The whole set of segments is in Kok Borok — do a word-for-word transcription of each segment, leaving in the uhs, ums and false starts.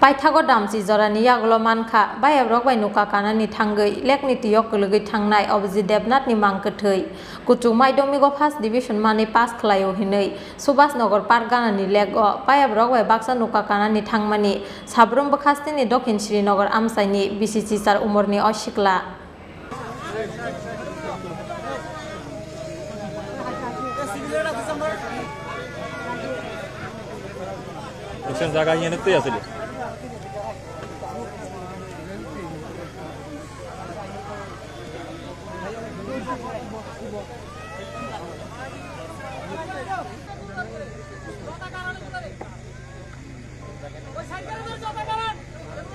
Paithago damchi jorani yagulo mankha, bayabrok bai nuka kanani thangwi lekni twiyo kwlwgwi thangnai Abhijit Debnathni mang kwthwi. Kuchuk maidomigo first division manwi pass khlaio hinwi Subhas Nagar Parganani lego bayabrok bai baksa nuka kanani thangmani Sabrum bwkhasteni Dokhin Srinagar amchaini bisi chichar umorni o sikla. Eksan jaga hiyani twi asili.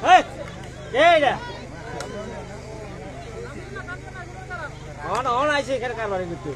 Hey, ke ida. On, on aise, kar kar bari guttu.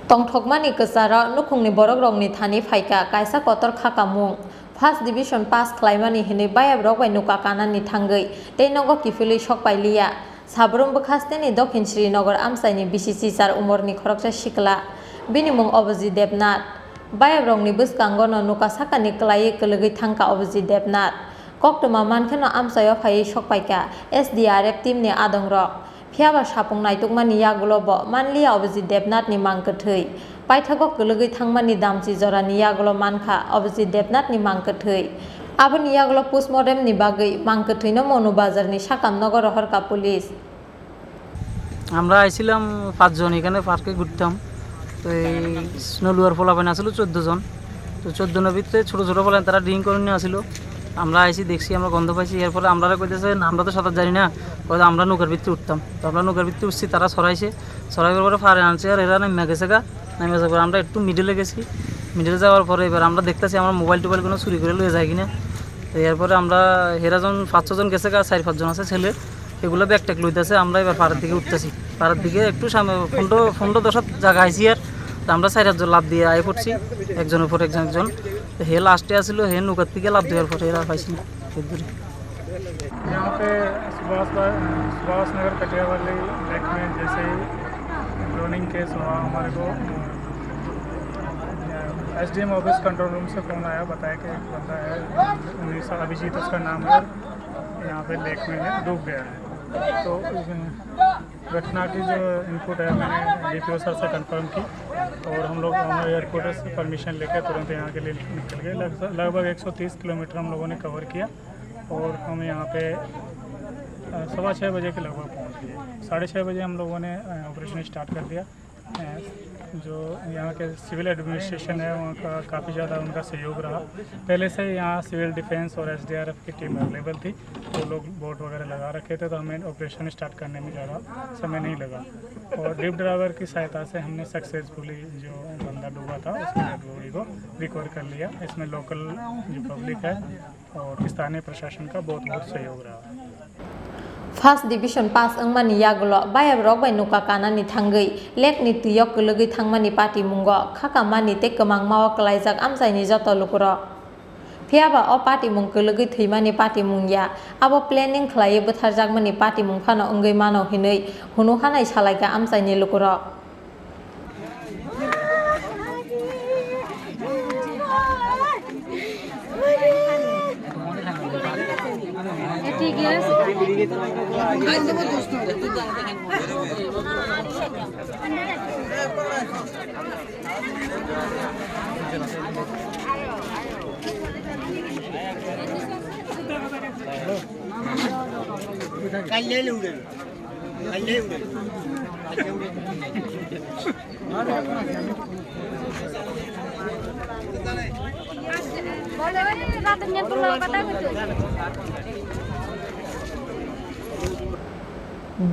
Tongthokmani kwcharo nukhungni borokrokni thani phaikha kaisa kotor khakamung. First division pass khlaimani hinwi bayabrok bai nuka kanani thangwi tei nogo kiphilwi sokpai liya. Sabrum bwkhasteni Dokhin Srinagar amchaini bisi chichar umorni khoroksa sikla. Bini mung Abhijit Debnath. Bayabrokni bwskangono nuka sakani kwlaiwi kwlwgwi thangkha Abhijit Debnath. Koktwma mankheno amchaio phaiwi sokpaikha S D R F teamni adongrok. Phiyaba sapung naitukmani yagulo bo manliya Abhijit Debnathni mang kwthwi. Paithago kwlwgwi thangmani damchi jorani yagulo mankha Abhijit Debnathni mang kwthwi. Aboni yagulo postmortemni bagwi mang kwthwino Monu Bazarni sakam nogo rohorkha police. আমরা আইছিলাম পাঁচজন, এখানে পার্কে ঘুরতাম। তো এই নলুয়ার পোলাপাইন আসলো চোদ্দ জন। তো চোদ্দ জনের ভিতরে ছোট ছোট পোলাপাইন তারা ড্রিঙ্ক করে নিয়ে আসলো। আমরা আইছি, দেখছি, আমরা গন্ধ পাইছি। এরপরে আমরা কইতেছে, "আমরা তো সাঁতার জানি না।" কইতে, "আমরা নৌকার ভিতরে উঠতাম।" তো আমরা নৌকার ভিতরে উঠছি, তারা সরাইছে। সরাইবার পরে ফারে আনছে, আর এরা নেমে গেছে গা। নেমে যাওয়ার পরে আমরা একটু মিডলে গেছি। মিডলে যাওয়ার পরে এবার আমরা দেখতেছি আমার মোবাইল টোবাইল কোনো চুরি করে লয়ে যায় কিনা। তো এরপরে আমরা হেরা জন পাঁচ ছজন গেছে গা, চার পাঁচজন আছে ছেলে, এগুলো ব্যাগ ট্যাগ লইতেছে। আমরা এবার পাড়ার দিকে উঠতেছি, পাড়ার দিকে একটু সামনে পনেরো পনেরো দশ জায়গা আইছি আর। তো আমরা চার পাঁচজন লাফ দিয়ে আয় পড়ছি, একজনের পর একজন একজন। তো হে লাস্টে আসিল, হে নৌকার থেকে লাফ দেওয়ার পরে এরা পাইছি না। यहाँ पे सुभाष बा-, सुभाष नगर कटियावाली लेक में जैसे ही ड्रोनिंग केस हुआ, हमारे को, अ, एसडीएम ऑफिस कंट्रोल रूम से फ़ोन आया, बताया कि एक बंदा है, उन्नीस, अभिजीत उसका नाम है, यहाँ पे लेक में डूब गया है। तो, अ, घटना की जो इनपुट है, मैंने डीपीओ सर से कंफर्म की और हम लोग वहाँ एयरपोर्ट से परमिशन लेकर तुरंत यहाँ के लिए निकल गए। लग-, लगभग एक सौ तीस किलोमीटर हम लोगों ने कवर किया और हम यहाँ पे, अ, सवा छः बजे के लगभग पहुँच गए। साढ़े छः बजे हम लोगों ने, अ, ऑपरेशन स्टार्ट कर दिया। अ, जो यहाँ के सिविल एडमिनिस्ट्रेशन है, वहाँ का काफ़ी ज़्यादा उनका सहयोग रहा। पहले से यहाँ सिविल डिफेंस और एसडीआरएफ की टीम अवेलेबल थी, वो लोग बोट वगैरह लगा रखे थे, तो हमें ऑपरेशन स्टार्ट करने में ज़्यादा समय नहीं लगा। और डिप ड्राइवर की सहायता से हमने सक्सेसफुली जो बंदा डूबा था, उसकी डेड बॉडी को रिकवर कर लिया। इसमें लोकल जो पब्लिक है और स्थानीय प्रशासन का बहुत बहुत सहयोग रहा। First division pass wngmani yagulo bayabrok bai nuka kanani thangwi lekni twio kwlwgwi thangmani patimungo khakamani tei kwmangmao kwlaijak amchaini joto lukurok. Phiyaba o patimung kwlwgwi thwimani patimung ya, abo planning khlaiwi bwtharjakmani patimung phano wngwi mano hinwi hunu hanai salaikha amchaini lukurok.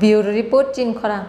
Bureau Report, Chinkhorang.